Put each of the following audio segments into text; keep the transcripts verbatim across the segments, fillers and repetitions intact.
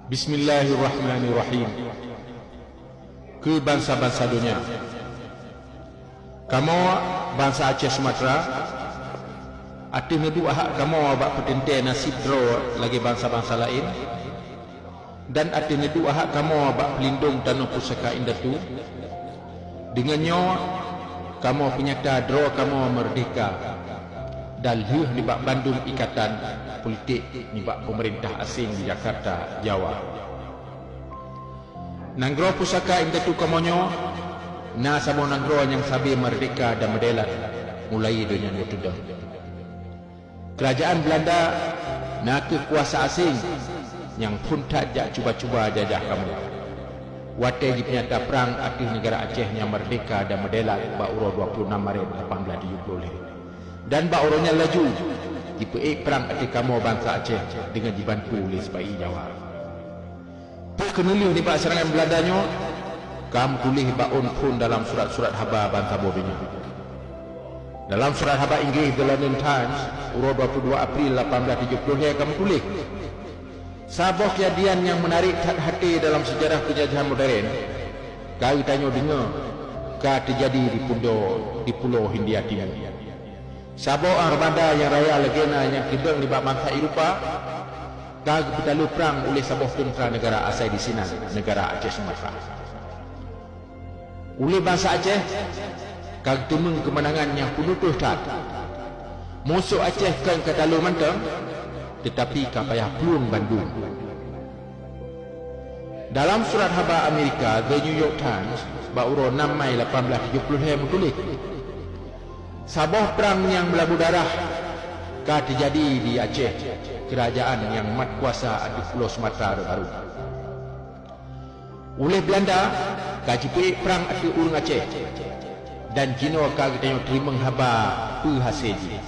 Bismillahirrahmanirrahim. Keu bansa-bansa donya. Kamoe bansa Aceh Sumatra, ateueh neuduek hak kamoe bak peuteuntée naseb droe lagée bansa-bansa laén, dan ateueh neuduek hak kamoe bak peulindong tanoh pusaka indatu, deungon nyoe kamoe peunyata droe kamoe meurdehka dan lheueh nibak bandum ikatan politik nibak peumeurintah aséng di Jakarta, Jawa. Nanggroe pusaka indatu kamoe nyoe na saboh nanggroe nyang sabe meurdehka dan meudèelat mulai donya nyoe teudong. Keurajaan Beulanda na kheueh kuasa aséng nyang phon that jak cuba-cuba jajah kamoe. Watée jipeunyata prang ateueh neugara Aceh nyang meurdehka dan meudèelat bak uroe dua ploh nam Maret lapan blaih tujoh ploh lhée, dan bak uroe nyan laju jipeuék prang ateueh kamoe bansa Aceh deungon jibantu lé sipa-i Jawa. Peu keuneulheueh nibak seurangan Beulanda nyoe ka meutuléh bak ôn phon dalam surat-surat haba ban saboh donya. Dalam surat haba Inggréh The London Times uroe dua ploh dua April lapan blaih tujoh ploh lhée ka meutuléh, saboh keujadian nyang meunarék that até dalam seujarah peunjajahan modern ka geutanyoe deungoe ka teujadi di pundo, di Pulo Hindia Timur. Saboh armada nyang raya lagée na nyang teudong nibak bansa Eropa ka geupeutaloe prang uléh saboh teuntra neugara asai disinan, neugara Aceh Sumatra. Uléh bansa Aceh ka geuteumeung keumeunangan nyang peunutoh that. Musoh Aceh kon ka taloe mantong, teutapi ka payah plueng bandum. Dalam surat haba Amerika The New York Times bak uroe nam Mai lapan blaih tujoh ploh lhée meutuléh, saboh prang nyang meulabu darah ka teujadi di Aceh, keurajaan nyang mat kuasa ateueh Pulo Sumatra rot barô. Uléh Beulanda ka jipeuék prang ateueh ureuëng Aceh, dan jinoe ka geutanyoe teurimong haba peue hasé jih.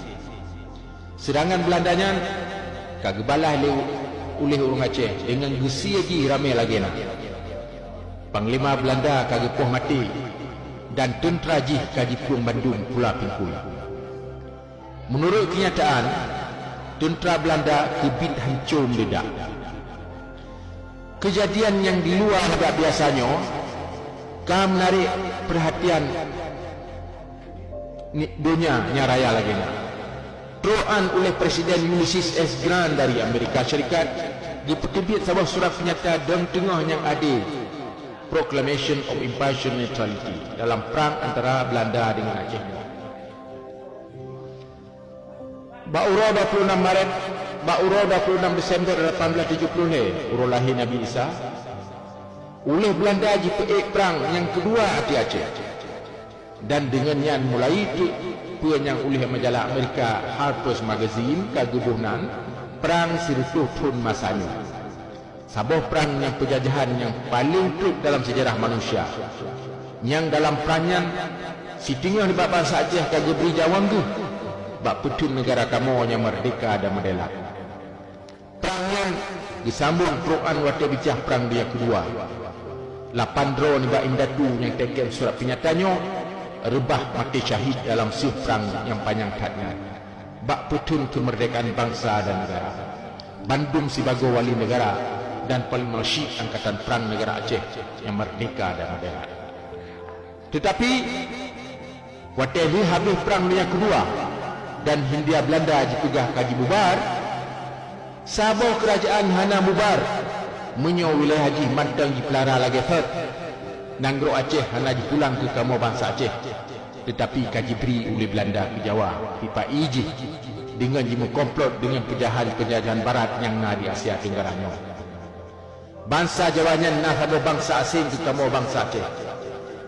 Seurangan Beulanda nyan ka geubalah lé uléh ureuëng Aceh deungon geusie jih ramé lagée na. Panglima Beulanda ka geupoh maté dan teuntra jih ka jiplueng bandum Pula Pingkui. Meunurot keunyataan, teuntra Beulanda keubiet hanco meuleudak. Keujadian nyang diluwa nibak biasa nyoe ka meunarék peurhatian ni-, donya nyang raya lagée nyan. Trok 'an uléh Presiden Ulysses S Grant dari Amerika Syarikat geupeuteubiet saboh surat peunyata dong teungoh nyang adé, Proclamation of Impartial Neutrality, dalam prang antara Beulanda deungon Aceh nyoe. Bak uroe dua ploh nam Maret, bak uroe dua ploh nam Desember lapan blaih tujoh ploh lhée, uroe lahé Nabi Isa, uléh Beulanda jipeuék prang nyang keudua ateueh Aceh. Dan deungon nyan mulai teuk peue nyang uléh majalah Amerika Harper's Magazine ka geuboh nan Prang Sireutôh Thon Masa Nyoe. Saboh prang nyang peujajahan nyang paleng trok dalam seujarah manusia. Nyang dalam prang nyan, siteungoh nibak bansa Aceh ka geubri jaweueb geuh bak peutheun neugara kamoe nyang meurdehka dan meudèelat. Prang nyan geusambong trok 'an watée bicah Prang Dunia Keudua. Lapan droe nibak indatu nyang teukem surat peunyata nyoe reubah maté syahid dalam seueh prang nyang panyang that nyan, bak peutheun keumeurdehkaan bansa dan neugara. Bandum sibagoe wali neugara dan paléng malsyiek angkatan prang neugara Aceh nyang meurdehka dan meudèelat. Teutapi, watée lheueh habéh Prang Dunia Keudua dan Hindia Beulanda jipeugah ka jibubar, saboh keurajaan hana bubar meunyoe wilayah jih mantong jipeulara lagée thot. Nanggroe Aceh hana jipulang keu kamoe bansa Aceh, teutapi ka jibri uléh Beulanda keu Jawa sipa-i jih deungon jimeukomplot deungon peujahan-peujajahan barat nyang na di Asia Teunggara nyoe. Bansa Jawa nyan na saboh bansa aséng keu kamoe bansa Aceh.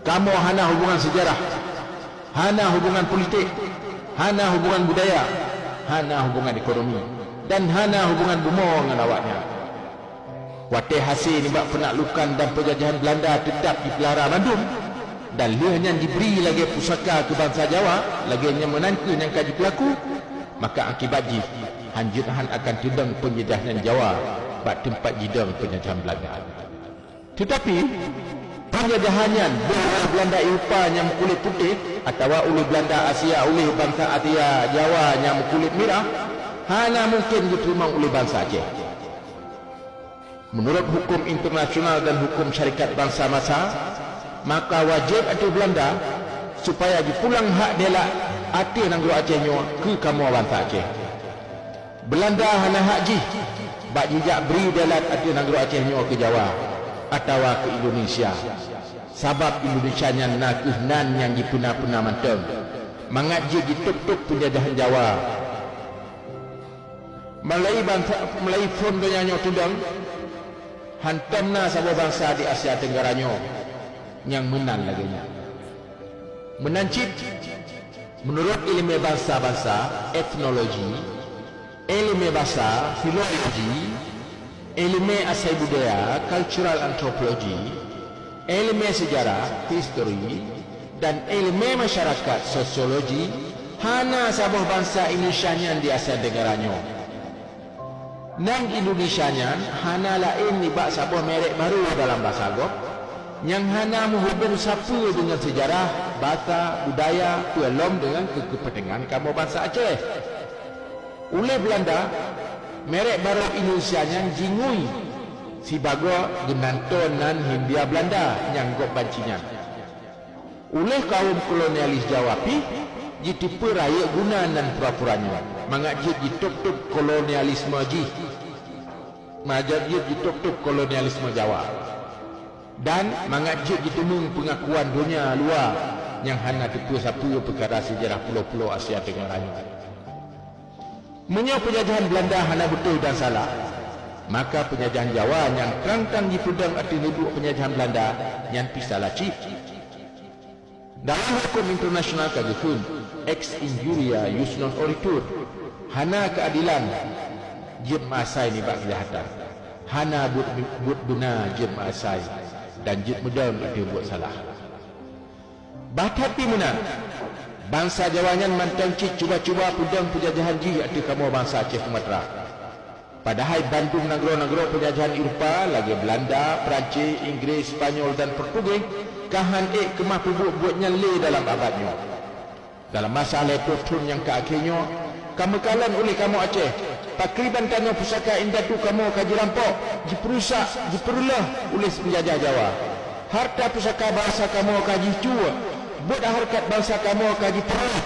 Kamoe hana hubongan seujarah, hana hubongan politik, hana hubongan budaya, hana hubongan ekonomi, dan hana hubongan bumoe ngon awaknyan. Watée hasé nibak peunaklukan dan peujajahan Beulanda teutab jipeulara mandum, dan lheueh nyan jibri lagée pusaka keu bansa Jawa, lagée nyan meunan kheueh nyang ka jipeulaku, maka akibat jih hanjeuet han akan teudong peunjajahan Jawa bak teumpat jidong peunjajahan Beulanda. Teutapi, peunjajahan nyan boh Beulanda Eropa nyang meukulét putéh atawa uléh Beulanda Asia uléh bansa Asia Jawa nyang meukulét mirah hana mungken geuteurimong uléh bansa Aceh. Meunurot huköm internasional dan huköm syarikat bansa-bansa, maka wajéb ateueh Beulanda supaya jipulang hak delat ateueh nanggroe Aceh nyoe keu kamoe bansa Aceh. Beulanda hana hak jih bak jijak bri delat ateueh nanggroe Aceh nyoe keu Jawa atawa keu Indonesia, sabab Indonesia nyan nakeuh nan nyang jipeuna-peuna mantong, mangat jeuet jitôb-tôb peunjajahan Jawa. Meulahi bansa, meulahi phon donya nyoe teudong, hántom na saboh bansa di Asia Tenggara nyoe nyang meunan lagée nyan. Meunan cit, meunurot iéleumé bansa-bansa, etnologi, iéleumé basa, filologi, iéleumé asai budaya, cultural anthropology, iéleumé seujarah, history, dan iéleumé masyarakat, sosiologi, hana saboh bansa Indonesia nyan di Asia Tenggara nyoe. Nan Indonesia nyan hana laén nibak saboh merek barô dalam basa gob, nyang hana meuhubong sapeue deungon seujarah, basa, budaya, peue lom deungon keu-, keupeutengan kamoe bansa Aceh. Uléh Beulanda, merek barô Indonesia nyan jingui sibagoe geunantoe nan Hindia Beulanda nyang gob banci nyan. Uléh kawöm kolonialis Jawa pih jiteupeue rayeuk guna nan pura-pura nyoe mangat jeuet jitôb-tôb kolonialisme jih, mangat jeuet jitôb-tôb kolonialisme Jawa, dan mangat jeuet jiteumeung peungakuan donya luwa nyang hana teupeue sapeue peukara seujarah pulo-pulo Asia Tenggara nyoe. Meunyoe peunjajahan Beulanda hana beutôi dan salah, maka peunjajahan Jawa nyang trang-trang jipeudong ateueh neuduek peunjajahan Beulanda nyan pih salah cit. Dalam huköm internasional ka geukheun, ex injuria jus non oritur, hana keuadelan jeuet meuasai nibak keujahatan, hana buet, buet beuna jeuet meuasai dan jeuet meudong ateueh buet salah. Bah that pih meunan, bansa Jawa nyan mantong cit cuba-cuba peudong peunjajahan jih ateueh kamoe bansa Aceh Sumatra. Padahai bandum nanggroe-nanggroe peunjajahan Eropa lagée Beulanda, Peurancé, Inggréh, Spanyol dan Portugéh ka hán ék keumah peubuet buet nyan lé dalam abad nyoe. Dalam masa lhée ploh thon nyang ka akhé nyoe, ka meukalon uléh kamoe Aceh, pakriban tanoh pusaka indatu kamoe ka jirampok, jipeurusak, jipeureuloh uléh peunjajah Jawa. Harta pusaka bansa kamoe ka jicuek, buet hareukat bansa kamoe ka jipeurah,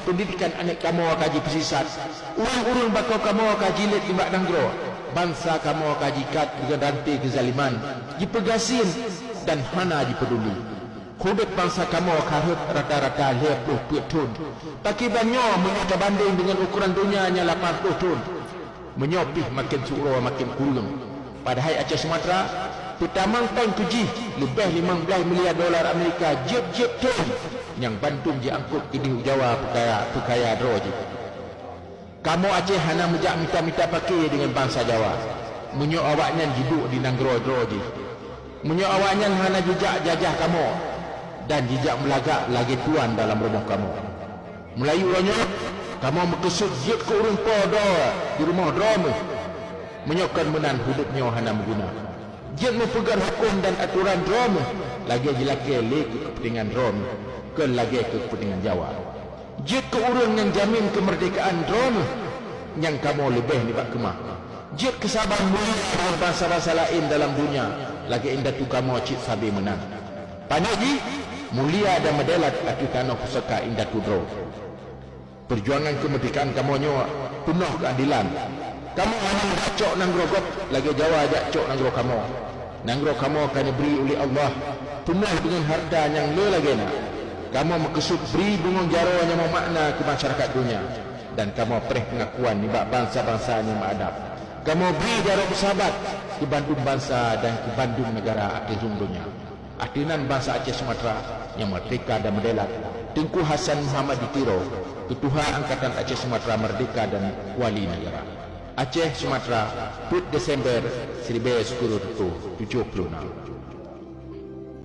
peundidikan aneuëk kamoe ka jipeusisat, ureuëng-ureuëng bakoe kamoe ka jilét nibak nanggroe, bansa kamoe ka jiikat deungon ranté keuzaliman, jipeugasien dan hana jipeuduli. Kudeb bansa kamoe ka rhot rata-rata lhée ploh peuet thon. Pakriban nyoe meunyoe tabandeng deungon ukoran donya nyang lapan ploh thon. Meunyoe pih maken siuroe maken kureueng. Padahai Aceh Sumatra peutamong tan keu jih leubeh limong blaih miliar dolar Amerika jeuet-jeuet thon nyang bandum jiangkot keudeh u Jawa peukaya, peukaya droe jih. Kamoe Aceh hana meujak mita-mita paké deungon bansa Jawa, meunyoe awaknyan jiduek di nanggroe droe jih. Meunyoe awaknyan hana jijak jajah kamoe dan jijak meulagak lagée tuan dalam rumoh kamoe. Meulayeue uroe nyoe, kamoe meukeusut jeuet keu ureuëng po droe di rumoh droe méuh. Meunyoe kon meunan, udeb nyoe hana meuguna. Jeuet meupeugét huköm dan atoran droe méuh lagée jilakée lé keu keupeuntengan droe méuh, kon lagée keu keupeuntengan Jawa. Jeuet keu ureuëng nyang jamin keumeurdekaan droe méuh nyang kamoe leubeh nibak keumah. Jeuet keu saban mulia deungon bansa-bansa laén dalam donya lagée indatu kamoe cit sabe meunan. Paneuk jih, mulia dan meudelat ateueh tanoh pusaka indatu droe. Peujuangan keumeurdekaan kamoe nyoe peunoh keuadelan. Kamoe hana jak cok nanggroe gob lagée Jawa jak cok nanggroe kamoe. Nanggroe kamoe ka neubri uleh Allah peunoh deungon hareuta nyang le lagée na. Kamoe meukeusut bri bungöng jaroe nyang meumakna keu masyarakat donya, dan kamoe preh peungakuan nibak bansa-bansa nyang meuadab. Kamoe bri jaroe peusabat keu bandum bansa dan keu bandum neugara ateueh rhueng donya. Ateueh nan bansa Aceh Sumatra nyang meurdeka dan meudelat, Teungku Hasan Muhammad di Tiro, Keutuha Angkatan Aceh Sumatra Meurdeka dan Wali Neugara. Aceh, Sumatra, peuet Desember siribée sikureueng reutôh tujoh ploh nam.